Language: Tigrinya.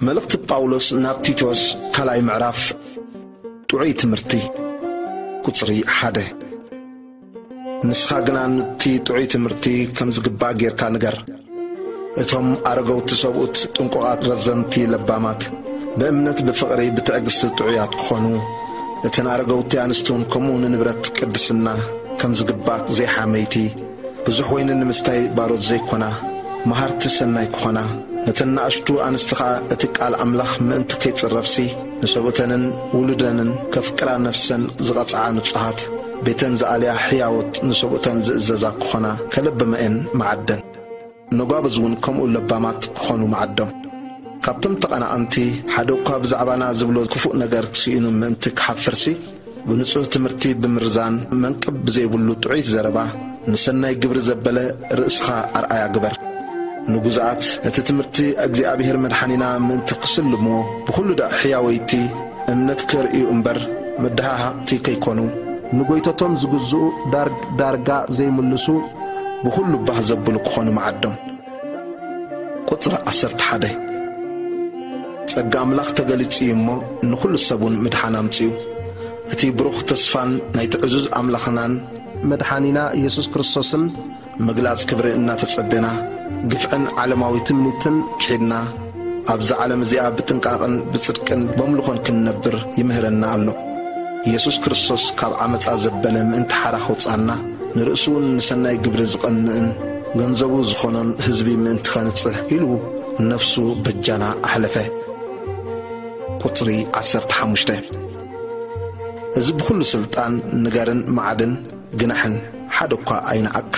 መልእኽቲ ጳውሎስ ናብ ቲቶስ ካልኣይ ምዕራፍ። ጥዑይ ትምህርቲ። ቁጽሪ ሓደ። ንስኻ ግና ንቲ ጥዑይ ትምህርቲ ከም ዝግባእ ጌርካ ንገር። እቶም ኣረገውቲ ሰብኡት ጥንቁቓት፣ ረዘንቲ፣ ለባማት፣ ብእምነት ብፍቕሪ ብትዕግስቲ ጥዑያት ክኾኑ፣ እተን ኣረገውቲ ኣንስቲ እውን ከምኡ ንንብረት ቅድስና ከም ዝግባእ ዘይሓመይቲ፣ ብዙሕ ወይኒ ንምስታይ ባሮት ዘይኮና፣ መሃርቲ ሰናይ ክኾና፣ ነተን ንኣሽቱ ኣንስቲ ኸኣ እቲ ቃል ኣምላኽ ምእንቲ ከይጽረፍሲ፣ ንሰብኡተንን ውሉደንን ከፍቅራ ነፍሰን ዝቐጽዓ ንጹሃት፣ ቤተን ዝኣልያ ሕያዎት ንሰብኡተን ዝእዘዛ ክኾና ከለብመኤን መዓደን። ነጓብዝ እውን ከምኡ ለባማት ክኾኑ መዓዶም። ካብቶም ተቐናቐንቲ ሓደ እኳ ብዛዕባና ዝብሎ ክፉእ ነገር ክስኢኑ ምእንቲ ክሓፍርሲ፣ ብንጹህ ትምህርቲ ብምርዛን መንቅብ ብዘይብሉ ጥዑይ ዘረባ ንሰናይ ግብሪ ዘበለ ርእስኻ ኣርኣያ ግበር። ንጉዛኣት እቲ ትምህርቲ እግዚኣብሔር መድሓኒና ምእንቲ ክስልምዎ ብኹሉ ዳእ ሕያወይቲ እምነት ከርእዩ እምበር መደሃሃቕቲ ከይኮኑ፣ ንጎይተቶም ዝግዝኡ ዳር-፣ ዳርጋ ዘይምልሱ ብኹሉ ባህ ዘብሉ ክኾኑ መዓዶም። ቁጽሪ ዓሰርተ ሓደ። ጸጋ ኣምላኽ ተገሊጹ እዩ እሞ ንኹሉ ሰብ እውን ምድሓን ኣምጺኡ። እቲ ብሩኽ ተስፋን ናይቲ ዕዙዝ ኣምላኽናን መድሓኒና ኢየሱስ ክርስቶስን ምግላጽ ክብሪ እናተጸበና፣ ግፍዕን ዓለማዊ ትምኒትን ክሒድና፣ ኣብዛ ዓለም እዚኣ ብጥንቃቕን ብጽድቅን በምልኾን ክንነብር ይምህረና ኣሎ። ኢየሱስ ክርስቶስ ካብ ዓመጻ ዘበለ ምእንቲ ሓራ ከውጽኣና፣ ንርእሱ እውን ንሰናይ ግብሪ ዝቐንእን ገንዘቡ ዝኾኖን ህዝቢ ምእንቲ ኸንጽህ ኢሉ ነፍሱ በጃና ኣሕለፈ። ቁጽሪ ዓሰርተ ሓሙሽተ። እዚ ብኹሉ ስልጣን ንገርን መዓድን ግናሕን ሓደ እኳ ኣይነዓካ።